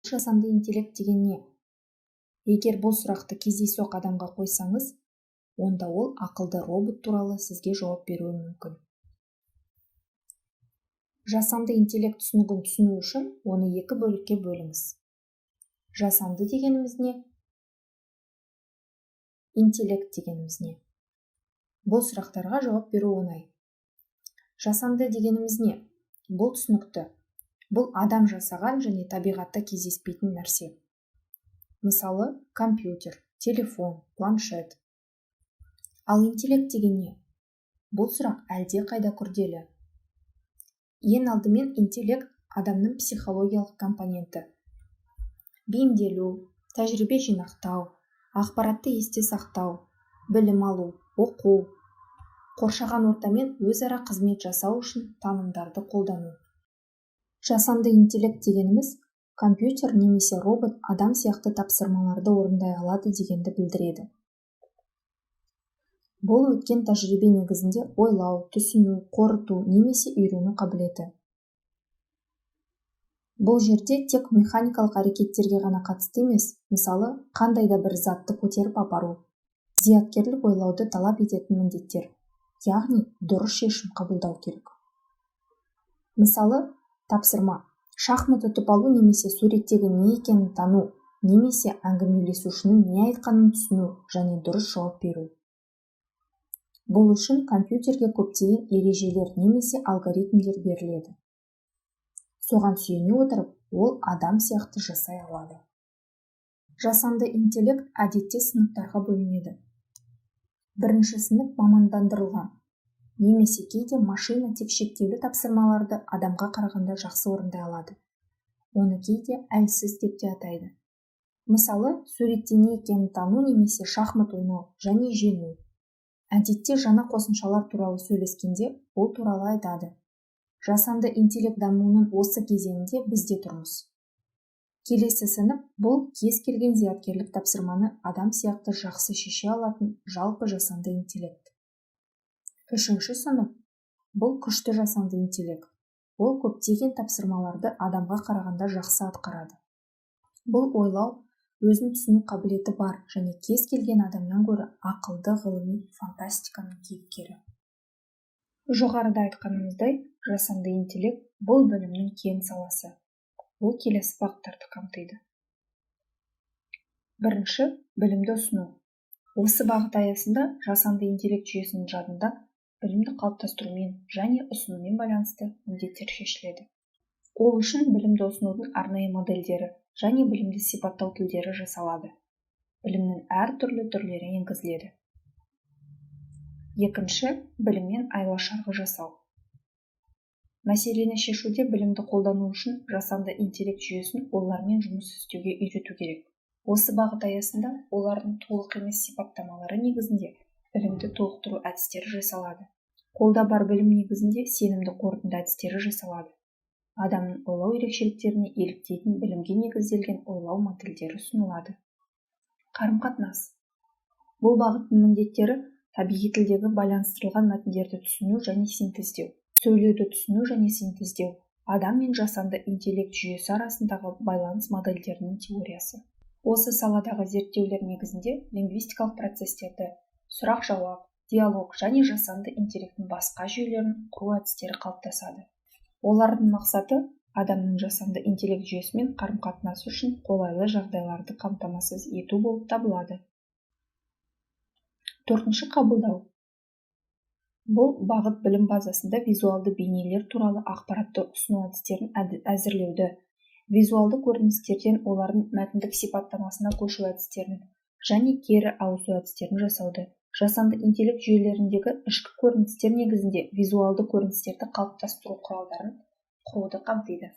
Жасанды интеллект деген не? Егер бұл сұрақты кездейсоқ адамға қойсаңыз, онда ол ақылды робот туралы сізге жауап беруі мүмкін. Жасанды интеллект түсінігін түсіну үшін оны екі бөлікке бөліңіз. Жасанды дегеніміз не? Интеллект дегеніміз не? Бұл сұрақтарға жауап беру оңай. Жасанды дегеніміз не? Бұл түсінікті. Бұл адам жасаған және табиғатта кездеспейтін нәрсе. Мысалы, компьютер, телефон, планшет. Ал интеллект деген не? Бұл сұрақ әлде қайда күрделі. Ең алдымен, интеллект – адамның психологиялық компоненті: бейімделу, тәжірибе жинақтау, ақпаратты есте сақтау, білім алу, оқу, қоршаған ортамен өзара қызмет жасау үшін танымдарды қолдану. Жасанды интеллект дегеніміз – компьютер немесе робот адам сияқты тапсырмаларды орындай алады дегенді білдіреді. Бұл өткен тәжірибе негізінде ойлау, түсіну, қорыту немесе үйрену қабілеті. Бұл жерде тек механикалық әрекеттерге ғана қатысты емес, мысалы, қандай да бір затты көтеріп апару, зияткерлік ойлауды талап ететін міндеттер, яғни дұрыс шешім қабылдау керек. Мысалы, тапсырма: шахмат ұтып алу немесе суреттегі не екенін тану немесе әңгімелесушінің не айтқанын түсіну және дұрыс жауап беру. Бұл үшін компьютерге көптеген ережелер немесе алгоритмдер беріледі. Соған сүйене отырып, ол адам сияқты жасай алады. Жасанды интеллект әдетте сыныптарға бөлінеді. Бірінші сынып – мамандандырылған немесе кейде машина тек шектеулі тапсырмаларды адамға қарағанда жақсы орындай алады. Оны кейде әлсіз деп те атайды. Мысалы, суретте не екенін тану немесе шахмат ойнау және жеңу. Әдетте жаңа қосымшалар туралы сөйлескенде, ол туралы айтады. Жасанды интеллект дамуының осы кезеңінде біз де тұрмыз. Келесі сынып – бұл кез келген зияткерлік тапсырманы адам сияқты жақсы шеше алатын жалпы жасанды интеллект. Үшінші сынып – бұл күшті жасанды интеллект. Ол көптеген тапсырмаларды адамға қарағанда жақсы атқарады. Бұл ойлау, өзін түсіну қабілеті бар және кез келген адамнан гөрі ақылды ғылыми фантастиканың кейіпкері. Жоғарыда айтқанымыздай, жасанды интеллект – бұл білімнің кең саласы. Ол келесі бағыттарды қамтиды. Бірінші – білімді ұсыну. Осы бағыт аясында жасанды интеллект жүйесінің жадында білімді қалыптастырумен және ұсынумен байланысты міндеттер шешіледі. Ол үшін білімді ұсынудың арнайы модельдері және білімді сипаттау тілдері жасалады, білімнің әртүрлі түрлері енгізіледі. Екінші – біліммен айла-шарғы жасау. Мәселені шешуде білімді қолдану үшін жасанды интеллект жүйесін олармен жұмыс істеуге үйрету керек. Осы бағыт аясында олардың толық емес сипаттамалары негізінде білімді толықтыру әдістері жасалады, қолда бар білім негізінде сенімді қорытынды әдістері жасалады, адамның ойлау ерекшеліктеріне еліктейтін білімге негізделген ойлау модельдері ұсынылады. Қарым-қатынас. Бұл бағыттың міндеттері: табиғи тілдегі байланыстырылған мәтіндерді түсіну және синтездеу, сөйлеуді түсіну және синтездеу, адам мен жасанды интеллект жүйесі арасындағы байланыс модельдерінің теориясы. Осы саладағы зерттеулер негізінде лингвистикалық процестерді, сұрақ-жауап, диалог және жасанды интеллекттің басқа жүйелерін құру әдістері қалыптасады. Олардың мақсаты – адамның жасанды интеллект жүйесімен қарым-қатынасы үшін қолайлы жағдайларды қамтамасыз ету болып табылады. Төртінші – қабылдау. Бұл бағыт білім базасында визуалды бейнелер туралы ақпаратты ұсыну әдістерін әзірлеуді, визуалды көріністерден олардың мәтіндік сипаттамасына көшу әдістерін және кері ауысу әдістерін жасауды, жасанды интеллект жүйелеріндегі ішкі көріністер негізінде визуалды көріністерді қалыптастыру құралдарын құруды қамтиды.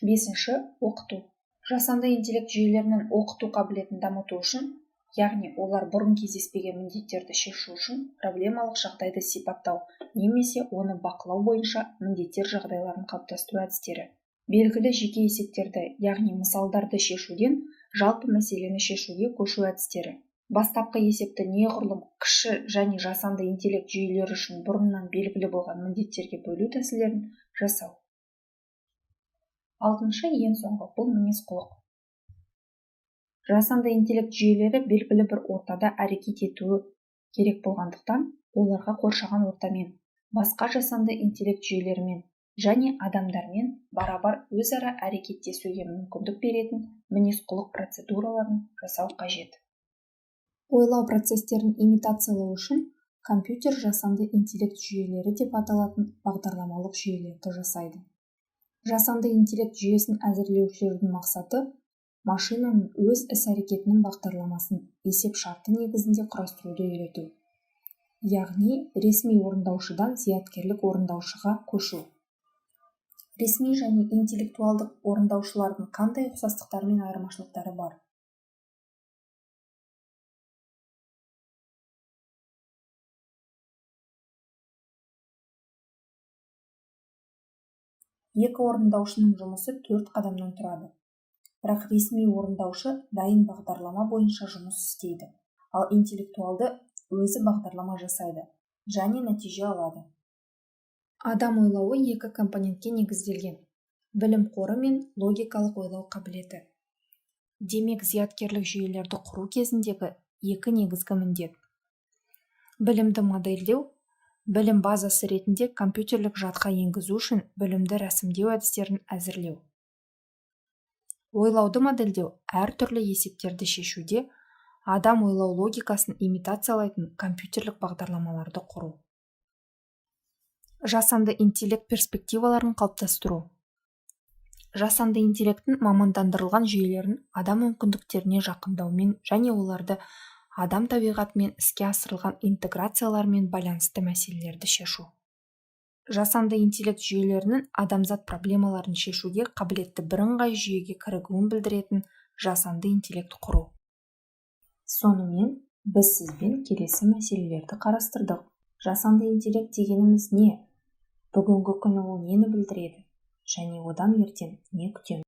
Бесінші – оқыту. Жасанды интеллект жүйелерінің оқыту қабілетін дамыту үшін, яғни олар бұрын кездеспеген міндеттерді шешу үшін проблемалық жағдайды сипаттау немесе оны бақылау бойынша міндеттер жағдайларын қалыптастыру әдістері, белгілі жеке есептерді, яғни мысалдарды шешуден жалпы мәселені шешуге көшу әдістері, бастапқы есепті неғұрлым кіші және жасанды интеллект жүйелері үшін бұрыннан белгілі болған міндеттерге бөлу тәсілдерін жасау. Алтыншы, ең соңғы, бұл мінез-құлық. Жасанды интеллект жүйелері белгілі бір ортада әрекет етуі керек болғандықтан, оларға қоршаған ортамен, басқа жасанды интеллект жүйелерімен және адамдармен барабар өзара әрекеттесуге мүмкіндік беретін мінез-құлық процедураларын жасау қажет. Ойлау процестерін имитациялау үшін компьютер жасанды интеллект жүйелері деп аталатын бағдарламалық жүйелерді жасайды. Жасанды интеллект жүйесін әзірлеушілердің мақсаты машинаның өз іс-әрекетінің бағдарламасын есеп шарты негізінде құрастыруды үйрету. Яғни ресми орындаушыдан зияткерлік орындаушыға көшу. Ресми және интеллектуалдық орындаушылардың қандай ұқсастықтары мен айырмашылықтары бар? Екі орындаушының жұмысы 4 қадамнан тұрады. Бірақ ресми орындаушы дайын бағдарлама бойынша жұмыс істейді, ал интеллектуалды өзі бағдарлама жасайды және нәтиже алады. Адам ойлауы екі компонентке негізделген: білім қоры мен логикалық ойлау қабілеті. Демек, зияткерлік жүйелерді құру кезіндегі екі негізгі міндет: білімді модельдеу, білім базасы ретінде компьютерлік жадқа енгізу үшін білімді рәсімдеу әдістерін әзірлеу. Ойлауды модельдеу әртүрлі есептерді шешуде адам ойлау логикасын имитациялайтын компьютерлік бағдарламаларды құру. Жасанды интеллект перспективаларын қалыптастыру. Жасанды интеллекттің мамандандырылған жүйелерін адам мүмкіндіктеріне жақындаумен және оларды адам табиғатымен іске асырылған интеграциялармен байланысты мәселелерді шешу. Жасанды интеллект жүйелерінің адамзат проблемаларын шешуге қабілетті бірыңғай жүйеге кірігуін білдіретін жасанды интеллект құру. Сонымен, біз сізбен келесі мәселелерді қарастырдық. Жасанды интеллект дегеніміз не? Бүгінгі күні ол нені білдіреді? Және одан ертең не күтеміз?